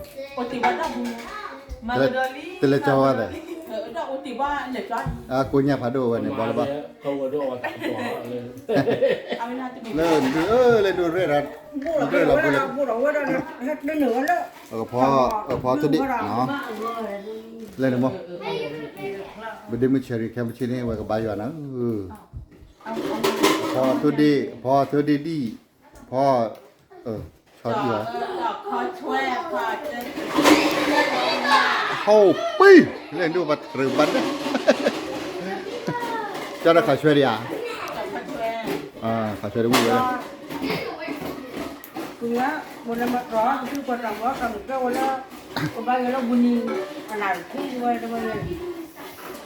ဒီပုၢ်ဒီဝဲၢ်သ့ၣ်ဧၢလံနီၤ, တလဲၤကၠီဝဲသး, အကိးညၣ်ဖးဒိၣ်ဝဲန့ၣ် ဘီလၢဘၣ်, လၢဒုးအၢလၢဒုးရဲၣ်ဒီး, အကဖီ, အကဖီထိၣ်ဒ့ၣ်နီၤ, လဲၣ်န့ၣ်မ့ၢ်, ပဒ့မုၢ်ဆၢရံခဲမုၢ်ဆ့ၣ်န့ၣ် ဝဲကဘါယွၤနၤ, အဖီထိၣ်ဒ့ၣ်, အဖီထိၣ်ဒ့ၣ်ဒံၣ်, ဖီ, ဆီဒံၣ်ဝဲ, ဟီၣ်ပံ, လဲၣ်ဒိၣ်ဘၣ်တရၢၢ်ဘၣ်ဒၣ်, ကၢ်ဒီးခးဆွဲဒံးဧါ, ခးဆွဲတဝံၣ်ဝဲ,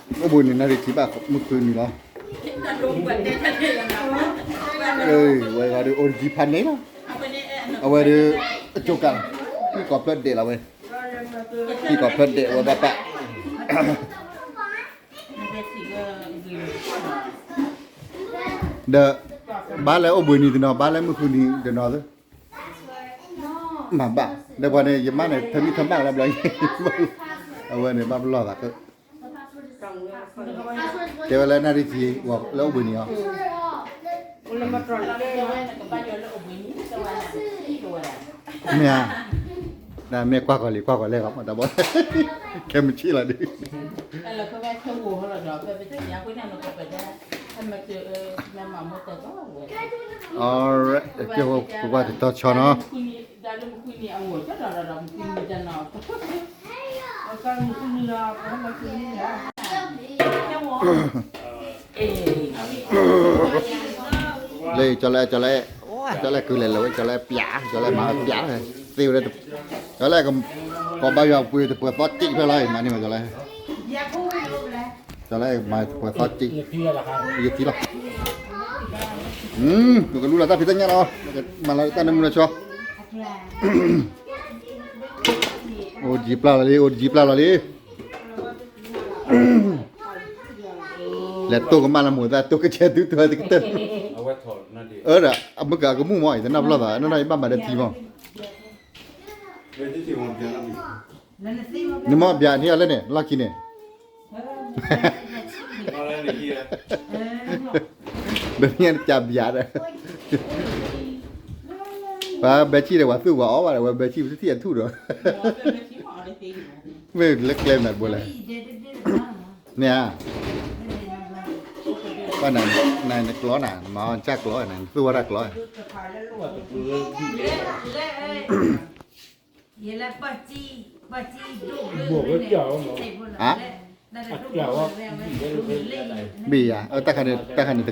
အိၣ်ဘှံးနံၤနၣ်ရံၣ်ထံဘၣ်မုၢ်ဃုနံၤလီၤ, ဝဲဂၤဒုးအိၣ်တယံၤဖးန့ၣ်လီၤ, အဝဲဒုး, အကၠိကး, ဟံၣ်ကီၤဖျၢၣ်ဒဲးလီၤဝဲ, ဟံၣ်ကီၤဖျၢၣ်ဒဲးဝဲဘၣ်ပၣ် ဒီး, ဘၣ်လၢအိၣ်ဘှံးနံၤတနီၤ ဘၣ်လၢမုၢ်ဃုနံၤတနီၤသ့, မၤဘၣ်, ဒီးပှၤန့ၣ် ယမါန့ၣ် ထမံထမၣ်လၢဘျီ, အဝဲန့ၣ်ဘၣ်ပလီၢ်သး, တဲဝဲလၢနၣ်ရံၣ်ထံ, လၢအိၣ်ဘှံးနံၤအီၤ, မ့ၢ်ဧါ, မ့ၢ်ကွၢ်ကီၤလံ ကွၢ်ကီၤလဲၣ်ဂီၤမး တၢ်ဘီ, ခဲမုၢ်ဆ့ၣ်လီၤဒုး, ကဲဝဲ, ကကွၢ်တတီဆီနီၤ, လၢကၠီၤလဲၣ်, ကၠီၤလဲၣ်, ကၠီၤလဲၣ်ကုလဲၤလီၤဝဲ ကၠီၤလဲၣ်ပျး, ကၠီၤလဲၣ်မၤပျး, သ့ဝဲ, ကၠီၤလဲၣ်, ကဘါယွၤပှ့ၤတပှဲၤသီတံၢ်ဖဲလီၤအံၤ မၤန့ၢ်ဝဲကၠီၤလဲၣ်, ကၠီၤလဲၣ်မၤတပှဲၤသီတံၢ်, ယထံလီၤ, ပကလူလီၤတၢ်ဖံးတၢ်ညၣ်လီၤ, မၤလီၤတၢ်နၢမူလီၤဆီ, အိၣ်တယံၤပျၢ်လီၤလံ အိၣ်တယံၤပျၢ်လီၤလံ လဲၤတိၢ်ကမၣ်လၢမိၢ်သၣ် တိၢ်ကဆဲးသုတိၢ်တကတၢၢ်, အၢဒီး အမုၢ်ကကမူၣ်မီၢ် ယတနၢ်ပလီၢ်သး နီၢ်နီၢ်ယဘၣ်မၤဒီးထံမီၢ်, နမီၢ်ဘၣ်န့ၢ်အီၤလၢန့ၣ် လီၢ်ခံန့ၣ်, ဒီးမ့ၢ်နကဘၣ်ဒီး, ပှၤဘဲဆံၣ်ဒီး ပှၤသူၣ်ပှၤအီၣ်ဘၣ်ဒီး ဝဲဘဲဆံၣ်ပတထံၣ်အထူၣ်ဒီး, မ့ၢ်လၢကျဲမနုၤတဘိလဲၣ်, န့ၣ်ဧါ, ဘၣ်နၤ, နကျီနၤ နမၤအီၣ်နကၢ်ကျီ နသူၣ်ဝဲတၢ်ကျီ, ဘ့ၣ်ယၤ, တၢ်ခါန့ၣ် တၢ်ခါန့ၣ်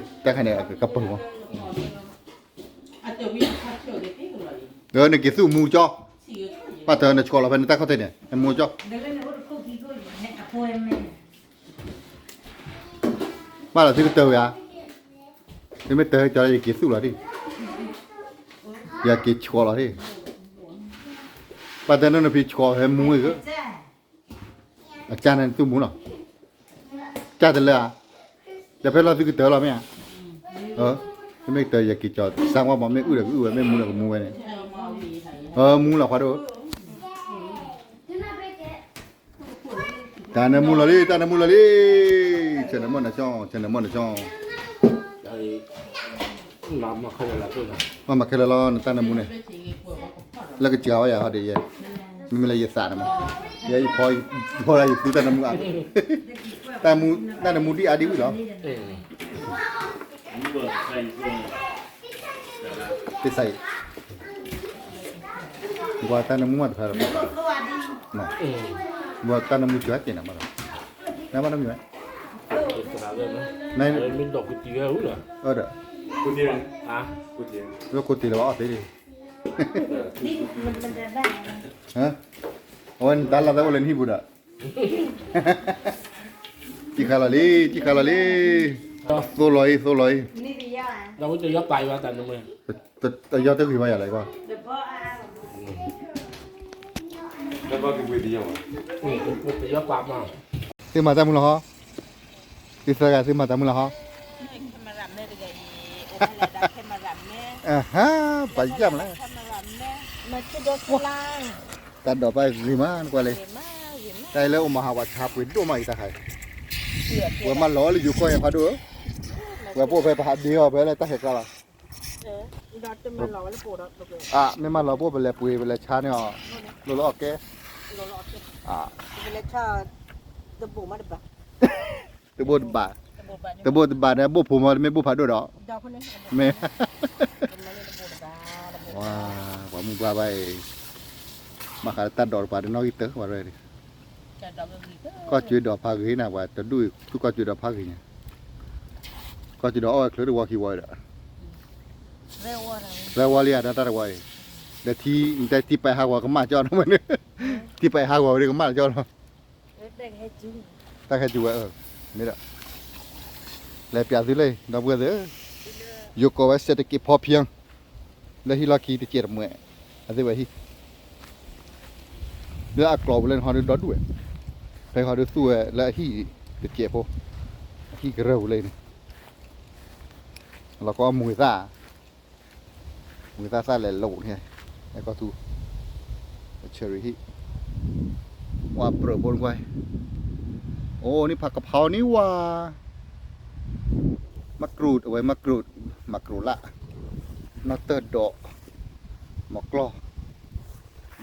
ကပၢၤမီၢ်, နက့ၤသူၣ်မူကၠီ, ဘၣ်တၢ်နဆှီလီၤဖဲနတၢ်ခီၣ်ထံးန့ၣ် နမူကၠီ, ဘၣ်လီၤသုကတၢၢ်ဝဲဧါ, သုမ့ၢ်တၢၢ်ကၠီ ယက့ၤသူၣ်လီၤဒၣ်, ယက့ၤဆှီလီၤဒၣ်, ဘၣ်တၢ်နနဖံဆှီဖဲမူဝဲဂ့ၤ အကၢ်န့ၣ်သူၣ်မူလီၤ, ကၢ်တလၢဧါ, ဒီးဖဲလီၤသုကတၢၢ်လီၤမ့ၢ်ဧါ, မ့ၢ်ကတၢၢ်ယက့ၤကၠီ စၢ်ဝါဘီ မ့ၢ်အုၣ်ဒီးကအုၣ်ဝဲ မ့ၢ်မူဒီးကမူဝဲန့ၣ်, မူလီၤခွါဒိၣ်, တၢ်နၢမူလီၤလံ တၢ်နၢမူလီၤလံ, ဆဲးနမီၢ်နကၠီ ဆဲးနမီၢ်နကၠီ မၤခဲလၢာ်လီၤ နတၢ်နၢမူန့ၣ်, လၢကစှၤဝဲယၤဟီဒ်ယဲ, မ့မ့ၢ်လၢယသးန့ၣ်မး, ယဲယဖီ, ယဖီလၢယသူတၢ်နၢမူအါ, တၢ်နၢမူဒ်အါဒ်ဝံၤလီၤ, သ့ၣ်စးအံၤ, ပှၤတၢ်နၢမူမးတဖၣ်, ပှၤတၢ်နၢမူစှၤက့ၤနၤမးလီၤ, နဘၣ်နမံၤဝဲ, မ့ၢ်ဒီးကတံၤဝဲ, ဒီး, လၢခိတံၤလၢၤဘၣ်အီၣ်သ့, အဝဲနတၢ်လၢတၢ်အိၣ်လၢနဟံၣ်ပူၤဒီး, စံၣ်ဃာ်လီၤလံ စံၣ်ဃာ်လီၤလံ, သိလီၤအံၤ သိလီၤအံၤ, တယီတဂ့ၤဘၣ်ယၤလၢၤကွၢ်, သုမၤတၢ်မူလီၤဟီ, သုသၢဂၤသုမၤတၢ်မူလီၤဟီ, မ အဟါ, ပှၤယၢ်မလဲၣ်, တၢ်ဒိးပှၤဂ့ၤမးနကွၢ်လံ, တၢ်အံၤလၢအိၣ်မၤဟးဝဲဆါပှ့ၤဒိၣ်မးအံၤတၢ်ခါအံၤ, ဝဲမၤလီၤလၢယိၤကီၢ်ယါဖးဒိၣ်, ဝဲပအိၣ်ဖဲပဟးဒ့အီၤဖဲလၢတၢ်ဟဲကျါလီၤ, အမ့ၢ်မၤလီၤပအိၣ်ပလဲၤပှ့ၤပလဲၤဆါန့ၢ်အီၤ, လိၣ်လၢအီၣ်ကဲ, တဘိတဘး, တဘိတဘးန့ၣ် ဘိၣ်ဖိမီၤတမ့ၢ်ဘိၣ်ဖးဒိၣ်ဒီး, မ့ၢ် ပှၤမုၢ်ပှၢ်ဘၣ်အံၤ, ဘၣ်ဃးလၢတၢ်ဒိးတပှၤတနီၣ်ဂံၢ်တၢဘၣ်ဝဲ, ကီၢ်စၢၤဒိးဖးဂ့ၤန့ၣ် ပှၤတဒူၣ်အံၤ သူကီၢ်စၢၤဒိးဖးဂ့ၤညါ, ကီၢ်စၢၤဒိးအီၣ်ဝဲချုးတဝီခံဝီဒီး, သၢဝီလံဧါ တၢ်တဝီအံၤ, ဒီးထံ နတဲထံပဲာ်ဟးဂီၤကမၣ်ကၠီနီၤဝဲန့ၣ်, ထံပဲာ်ဟးဂီၤဝဲဒၣ်ကမၣ်ကၠီနီၤ တၢ်ခဲစူၤဝဲ, မ့ၢ်ဒီး, လဲၤပၠးသုလၢ ဒီပုၢ်ဝဲၢ်သ့ၣ်, ယိၤကိးဝဲ စဲးတက့းဖီဖံ, လၢဟံၣ်လီၢ်ခံတစဲးတမှဲး, အသ့ၣ်ဝဲဟံၣ်, လၢအကျိၤပူၤလၢနဟီဒုးဒီဒူၣ်ဝဲ, ဖဲဟီဒုးသူၣ်ဝဲလၢအဟံၣ်တစဲးဖိ, အဟံၣ်ကရၢၢ်ပူၤလၢအံၤန့ၣ်, လီၤကီမူၤသၣ် မူၤသၣ်သၣ်လဲၤလိာ်န့ၣ်, အဲၣ်ကီၢ်သူ, cherry ဟံၣ်, ဝါပြၢးဘိနကွၢ်, အိၣ်န့ၣ်ဖးကဖီန့ၣ်ဝါ, မၤကြူး အဝဲမၤကြူး, မၤကြူးလၢ်, နီၣ်တၢၢ်ဒီး, မီၤကျီၢ်,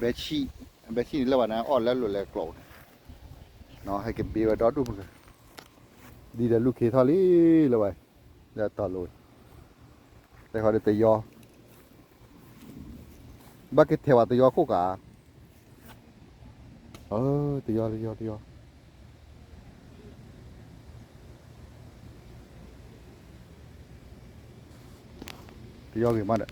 ဘဲဆံၣ်, ဘဲဆံၣ်န့ၣ်လၢဝဲန့ၣ် အီၣ်လၢလိၤလဲၤကျိးန့ၣ်, ဟဲက့ၤဘ့ဝဲဒီဒူၣ်မုၢ်, ဒ်ဒီးလူၢ်ခ့ထီၣ်လံလၢဝဲ, လၢတီၤလိၤ, တဲခီဒီးတယီ ဘၣ်က့ၤထဲးဝဲတယီခိၣ်ကး, တယီ တယီ တယီ, တယီဂ့ၤမးဒီး,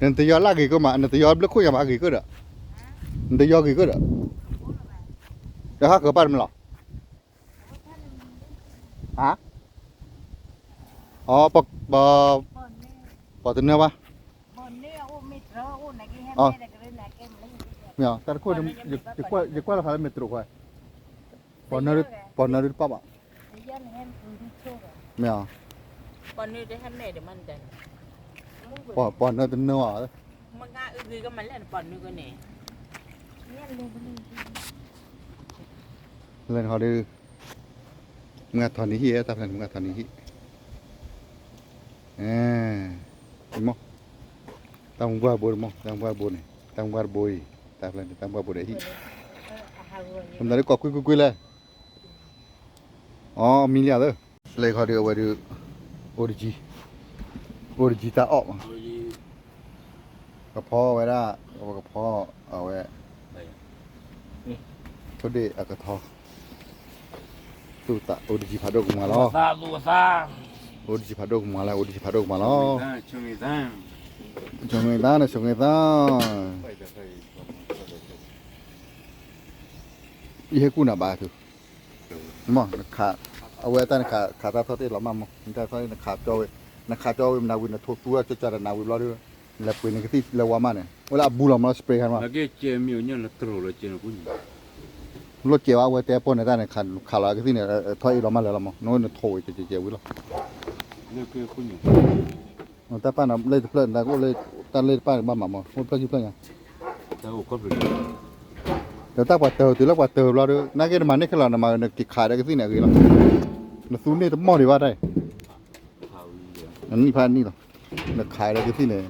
နတယီလၢဂ့ၤကမး နတယီဘျၢခိၣ်ညါမးဂ့ၤကဒီး, နတယီဂ့ၤကဒီး, ဒီးဟးဃၢၤပၢ်တမံၤလီၤ ဟါ, အ, ပှၤတနၢဘၣ်, မ့ၢ်တၢ်တခိၣ်, ယကွၢ်လီၤဖးလၢမ့ၢ်တရူးခွါ, ပှၤနၢဒုတပၣ်ဘၣ်, မ့ၢ်, ပှၤနၢတနၢဘၣ်, လဲၤနဟီဒီး မုၢ်ဂၤထီၣ်နံၤဟံၣ် တၢ်ဖျါန့ၣ် မုၢ်ဂၤထီၣ်နံၤဟံၣ်, မ့ၢ်, တၢ်မုၢ်ပှၢ်ဘိတမ့ၢ် တၢ်မုၢ်ပှၢ်ဘိန့ၣ် တၢ်မုၢ်ပှၢ်တဘိအံၤ တၢ်ဖျါန့ၣ် တၢ်မုၢ်ပှၢ်ဘိဒီးဟံၣ်, မတၤလၢကီၢ်ကွ့ၢ်ကွ့ၢ်ကွ့ၢ်လဲၣ်, အီမံလံဧါသၢ, လဲၤခီဒီးအဝဲဒုး, အိၣ်တကံ, အိၣ်တကံတၢ်အီၣ်မး ကဖီဝဲဒၣ်, ကဖီ, အဝဲ, ထိၣ်ဒ့ၣ်အကထီ, သူၣ်သးအိၣ်တကံဖးဒိၣ်ကမၤလီၤ, အိၣ်တကံဖးဒိၣ်ကမၤလီၤ အိၣ်တကံဖးဒိၣ်ကမၤလီၤ, ဆိၣ်ဂ့ၤသးန့ၣ် ဆိၣ်ဂ့ၤသး, ယဟဲကူၣ်နၤဘၣ်ထူ, မ့ၢ်, အဝဲတၢ်နခး, ခးတၢ်ထီၣ်တ့ၢ်လီၤမးမ့ၢ် နတၢ်ထီၣ်နခးကၠီဝဲ, နခးကၠီဝဲမနၤဝံၤ နထိသူဝဲကၠီကၠီတနၤဝံၤဘျီဒီး, လဲၤပှ့ၤန့ၣ်ကသံၣ်လၢဝါမးန့ၣ် အိၣ်လၢအဘူးလီၤမးလီၤ spray ခါမး, လိၣ်ကဲးဝဲအဝဲတဲပိာ်န့ၢ်တၢ်န့ၣ် ခးလီၤကသံၣ်န့ၣ် ထီၣ်အ့ၣ်လီၤမးလၢာ်လီၤမး နအိၣ်နထိၣ်ဝဲကဲးကဲးဝံၤလီၤ, တၢ်ပာ်နၤ လၢတဖျၢၣ်နတၢ်ကအိၣ်လၢ, တၢ်လၢတပာ်န့ၣ်ဘၣ်မးမး အိၣ်တဖျၢၣ်ခံဖျၢၣ်ညါ ဒီးတၢ်ပှၤတၢၤတုၤလၢပှၤတၢၤဘျီဒီး နာ်က့နမၤန့ၢ်ခဲလၢာ် နမၤနက့ၤခးဒီးကသံၣ်န့ၣ်အဂ့ၤလီၤ, နသူန့ၢ်တမီၢ်ဒံးဘၣ်တၢ်အံၤ, နနံၣ်ဖးနံၣ်လီၤ, နခးဒီးကသံၣ်န့ၣ်,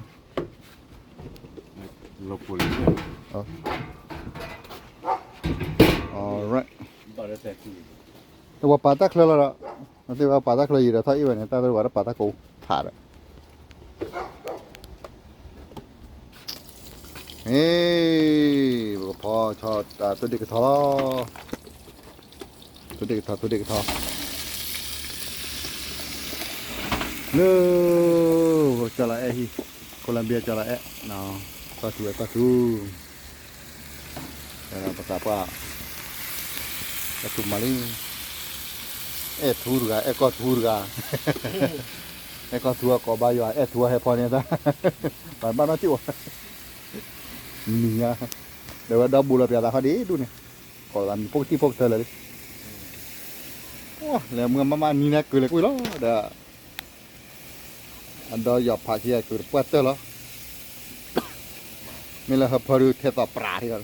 တဝဲပာ်တၢ်ချၢလီၤဒီး, နသ့ၣ်ဝဲပာ်တၢ်ချၢယံၤဒီးထီၣ်အ့ၣ်ဝဲန့ၣ် တၢ်တဝဲဒၣ်ပာ်တၢ်ကိးဖးဒီး ဟ့ၣ်, ပကဖီဆီ ထိၣ်ဒ့ၣ်ကထီလီၤ, ထိၣ်ဒ့ၣ်ကထီ ထိၣ်ဒ့ၣ်ကထီ, လၢ, ကၠီလီၤအဲၣ်ဟံၣ်, Colombia ကၠီလီၤအဲၣ်, ကီၢ်ထူဝဲကီၢ်ထူ ပသးပှၢ်, ကီၢ်ထူမးလံ, အဲၣ်ထူတဂၤ အဲၣ်ကီၢ်ထူတဂၤ, အဲၣ်ကီၢ်ထူအကိးဘါယွၤ အဲၣ်ထူအဟဲဖီန့ၣ်တၢ်, ပှၤဘၣ်နီၢ်စ့ၣ်ဝဲ, မံၤညါ, ဒီးဝဲဒီဘူးလီၤပျးသးခီဒ်ဒူၣ်န့ၣ်, ကိးလီၤသးမံၤဖိကထံၣ်ဖိကထၢလၢာ်လံ, လဲၤမုၢ်မးမးနံၤန့ၣ်ကုၢ်လဲၤကွံာ်လီၤဒီး အဒီးယီၤဖးခံဂၤကုၢ်တပှၢ်တၢၢ်လီၤ. မ့ၢ်လၢဟၢဖၢဒုးထဲသိးပြးထံၣ်လီ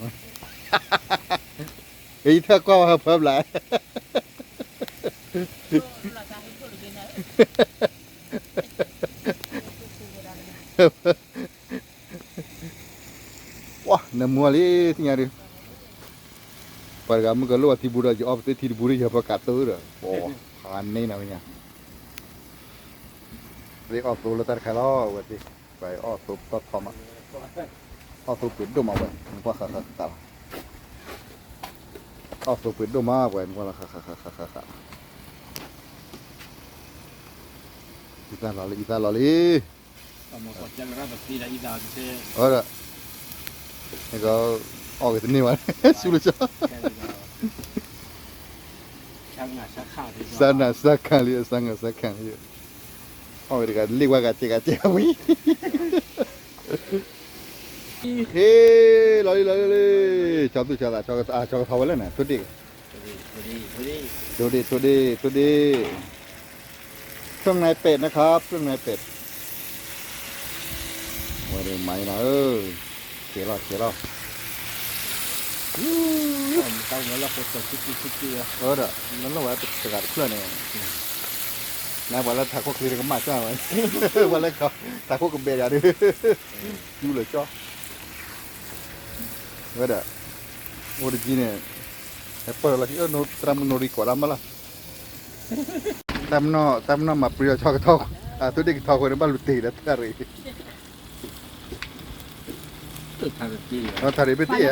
ၤ. ယထၢၣ်ကွၢ်ဝဲဟၢဖၢဘျး ပှၤနမူလံသ့ၣ်ညါဒုး, ပှၤတဂၤမုၢ်ကလိၣ်အထံဘူဒီး ယအီၣ်ပသ့ထံတဘူဒီး ယဟၢဖၢကးတိဒီး, သ့ၣ်အီၣ်သိလၢတၢ်တခါလီၤဝဲသ့ၣ်, ပှၤအီၣ်သိပတီၢ်ထီမး, အီၣ်သိပှ့ၤဒိၣ်မးဝဲ, နကွၢ်ဃးဃးဃးလီၤ, အီၣ်သိပှ့ၤဒိၣ်မးဝဲ နကွၢ်လီၤဃးဃးဃးဃးဃးဃး, အံသၣ်လီၤလံ အံသၣ်လီၤလံ အဝဲဒၣ်, အီၣ်ဂ့ၤတန့ၢ်ဘၣ်, ဆူလၢကၠီ, စၢ်နၤစၢ်ခၣ်လံ စၢ်နၤစၢ်ခၣ်လံ, အီၣ်ဂ့ၤတဂၤလ့ၣ်ဝဲဂၤစဲးဂၤစဲးဝံၤ, ဟ့ၣ်, လီၤလံလီၤလံလံ, ဆီသူၣ်ဆီသး, ဆီကထီဝဲလၢနၤ ထိၣ်ဒ့ၣ် ထိၣ်ဒ့ၣ် ထိၣ်ဒ့ၣ် ထိၣ်ဒ့ၣ်, เครื่องในเป็ดนะครับ เครื่องในเป็ด, ဝဲဒၣ်မၤအံၤနၤဧၢ, ဆဲးလီၤဆဲးလီၤ, ဒီး နလီၢ်ဝဲတဂၤတဖျၢၣ်န့ၣ်, နပှၤလၢထးခိၣ်ချ့တကမၣ်စၢ်ဝဲ, ပှၤလၢထးခိၣ်ကဘဲးဒၣ်ဒီး, ယူလၢကၠီ ဝဲဒၣ်, အိၣ်တကံန့ၣ်, ဟဲပၢၢ်လီၤခံ သရၣ်မုၣ်နိရံကိးဒၣ်မးလီၤ, တၢ်မနီၢ်မၤပျံၤအီၤဆီကထီ, အထိၣ်ဒ့ၣ်ကထီဃိန့ၣ် ဘၣ်လူၤတ့ၢ်ဒီးတၢ်ရ့ၣ်, ထးရ့ၣ်ပတ့ၢ်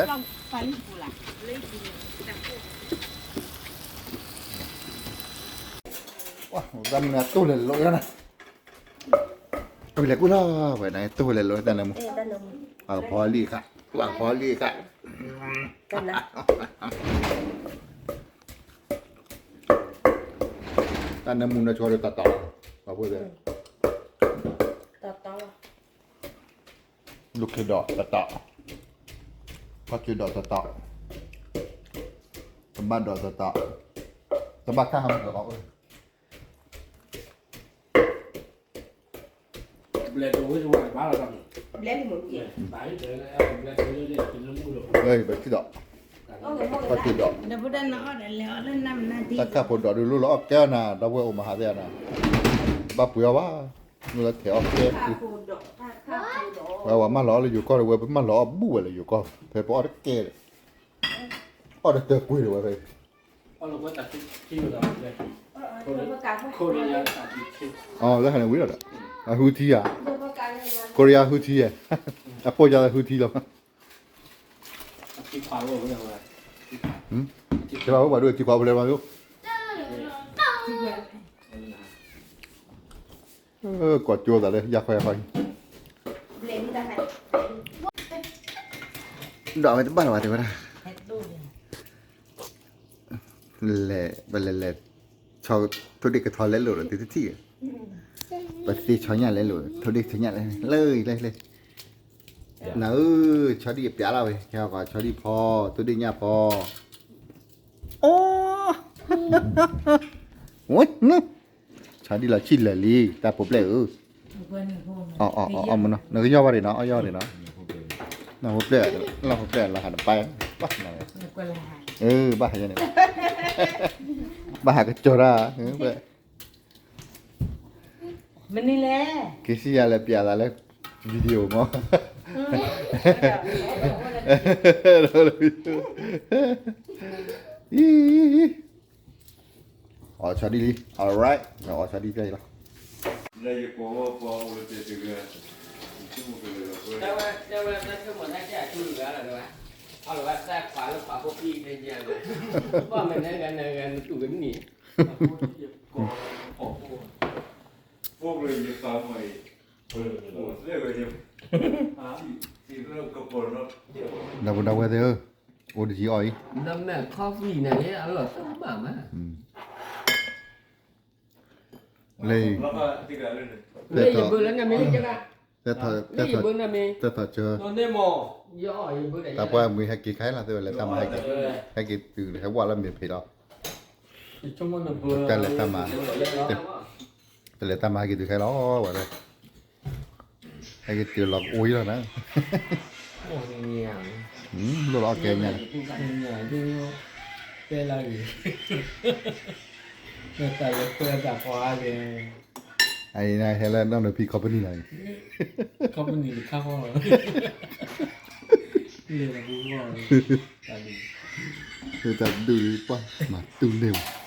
ဧါ, တၢ်မနီၢ်တိၢ်လဲၤလိာ်ယါနၤ, အဝဲလဲၤကွံာ်လီၤဝဲန့ၣ် တိၢ်လဲၤလိာ်တၢ်နၢမူ, အကဖီလံခါ, အကဖီလံခါ တၢ်နၢမူနၢ်ဆိဒီးတၢ်တီၢ်, ပှၤဖိသ့ၣ်, တၢ်တီၢ်လီၤ, လူၢ်ခ့ဒီးတၢ်တီၢ်, ခီၣ်ဆ့ဒီးတၢ်တီၢ်, တဘၣ်ဒီးတၢ်တီၢ်, တဘၣ်ခါဟးမုၢ်ကီးအိၣ် ဘျဲးတဝ့တဝ့ဘၣ်လီၤ, ဘျဲးလံမ့ၢ်, ဘၣ်ထံၣ်ဒီး, ဘၣ်ထံၣ်ဒီး, တၢ်ခၣ်ဖိဒီးဒုးလိၣ်လီၤအီၣ်ကဲအီၤနၤ ဒီပုၢ်ဝဲၢ်အိၣ်မဟါသ့ၣ်နၤ, ဘၣ်ပှ့ၤအီၤဘၣ်, လိၣ်လၢထဲးအီၣ်ကဲ, ဝဲဝဲမၢလီၤအီၣ်လၢယိၤကီၢ်ဒီး ဝဲပမၢလီၤအီၣ်ဘူၣ်ဝဲလၢယိၤကီၢ် ဖဲပအီၣ်တကဲဒီး, အီၣ်တတၢၢ်ကွံာ်ဒီးဝဲဖဲ အီၣ်လၢဟဲန့ၣ်ဝံၤဒီး, အဟူထံဧါ, Korea ဟူထံဧါ, အပိၢ်ယါဟူထံလီၤ, တဘၣ်အိၣ်ဘၣ်ဒိၣ်ထံခွးဖိလဲၤမးဒိၣ်, ကိးကၠိသးလၢယၢ်ခီယၢ်ခီ, ဒီးအဝဲတဘၣ်လီၤဘၣ်တဲဝဲဒၣ် လဲၤ ပလဲၤလဲၤ ဆီ ထိၣ်ဒ့ၣ်ကထီလဲလိာ်ဒီးသုတထံၣ်, ပသ့ဆီညၣ်လဲလိာ် ထိၣ်ဒ့ၣ်ဆီညၣ်လဲ လၢလၢလၢ, နၤဧၢ, ဆီဒံၣ်အပျးလီၤဝဲ ကဲဂီၤ ဆီဒံၣ်ဖီ ထိၣ်ဒ့ၣ်ညၣ်ဖီ, အိ, ဆီဒံၣ်လီၤဆံၣ်လၢာ်လံ တၢ်ဖိပျဲၢ်ဧၢ, အီၣ်အီၣ်အီၣ်မနီၤ နကယီၢ်ဘၣ်ဒံးနီၤ အီၣ်ယီၢ်ဒံးနီၤ, လီၢ်ဖိပျဲၢ် လီၢ်ဖိပျဲၢ်လီၤဟးတပၢ်, အၢ ဘၣ်ဟးယဲန့ၣ်, ဘၣ်ဟးကစီၤတၢ်, မနုၤလဲၣ်, က့ၤစံၣ်ယၤလဲၤပျးသးလၢ video မး, အီၣ်ဆီဒံၣ်လံ alright အီၣ်ဆီဒံၣ်ပျဲၢ်လီၤ, လၢယကိးဝဲပှၤအိၣ်လၢတဲတဂၤ, တဲဝဲတဲဝဲတၢ်ဆိကမိၣ်တၢ်ကဲအတူၢ်တဂၤလီၤ တဲဝဲ, အီၣ်လီၤဝဲတၢ်ခွါလၢခွါဖိပံၣ်န့ၣ်ညါ, ပှၢ်မဲာ်နဂၤနဂၤနတူၢ်ကနံၣ်, ဖိကလၢယပာ်မီၢ်အံၤ, ဖိကလၢယပာ်မီၢ်အံၤ, ဒီပုၢ်ဒီဝဲၢ်သ့ၣ်ဧၢ, အိၣ်တယံၤအီၣ်အံၤ, နမဲာ် coffee န့ၣ် အလီၢ်တဘၣ်မး, လၢ လၢယဘၢလၢနမ့ၢ်, လၢယဘၢနမ့ၢ်, တဲထီၣ်စၢၤ, တၢ်ပှၢ်မုၢ်ဟဲက့ၤခါလီၤ သ့ၣ်ဝဲလဲၤတၢ်မၤဟဲက့ၤ, ဟဲက့ၤတုၤဟဲဝဲလၢမ့ၢ်ဖံးလီၤ, တၢ်လဲၤတၢ်မၤ, တလဲၤတၢ်မၤဟဲက့ၤတုၤခဲလီၤဝဲဒၣ်, ဟဲက့ၤတုၤလီၤကအိၣ်အံၤလီၤနၤ, လိၣ်လီၤအီၣ်ကဲညါ, တဲလၢဂ့ၤ, တၢ်လဲၤခွဲတၢ်ဖီအါလဲၣ်, အအံၤနဟဲလၢနီၢ်နီၢ်ဖံ company လီၤ, company တခါဃီလီၤ, လဲၤတၢ်ဒူၣ်, လဲၤတၢ်ဒူၣ်ပှၢ်, မၤတူၢ်န့ၢ်မး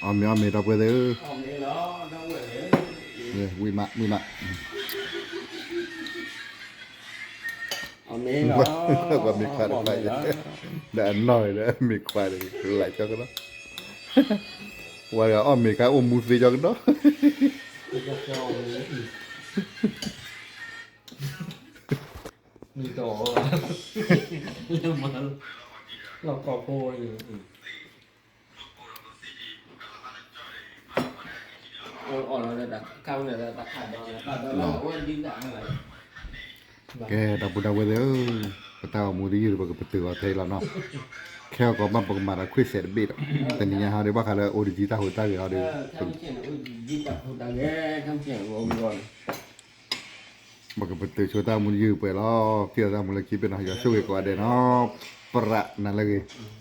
အီၣ်မ့ၤအီၣ်မ့ၤ ဒီပုၢ်ဝဲၢ်သ့ၣ်ဧၢ, ဝံၤမး ဝံၤမး, ပှၤမ့ၤခွါတခါအံၤ, ဒီးအနီၢ်ဒီးမ့ၤခွါဒီး ကလဲၤကၠီကဒီး, ဝဲဒီးအီၣ်မ့ၤခါအိၣ်မူသ့ကၠီကဒီး, လီၤကီၢ်ဖိ, ကဲ ဒီပုၢ်ဒီဝဲၢ်သ့ၣ်ဧၢ, ပတၢ်အိၣ်မူတယုၢ်ဒီး ပကပတုာ်အီၤထဲအံၤလီၤနီၤ, ခဲအံၤကီးဘၣ်ပကမၤဒီးခွ့စဲးတဘ့ၣ်ဒီး, တနံၤညါဟီဒီး ဘၣ်ဃးလၢအိၣ်တယံၤတၢ်ဟူးတၢ်ဂဲၤဟီဒီး ပကပတုာ်ဆိတၢ်အိၣ်မူတယုၢ်ပှဲၤလီၤ, က့ၤအီၤတၢ်မူလၢခံဘ့ၣ်နီၤ, ယွၤဆိၣ်ဂ့ၤကိးဂၤဒဲးနီၤ, ပြးနၤလၢဂ့ၤ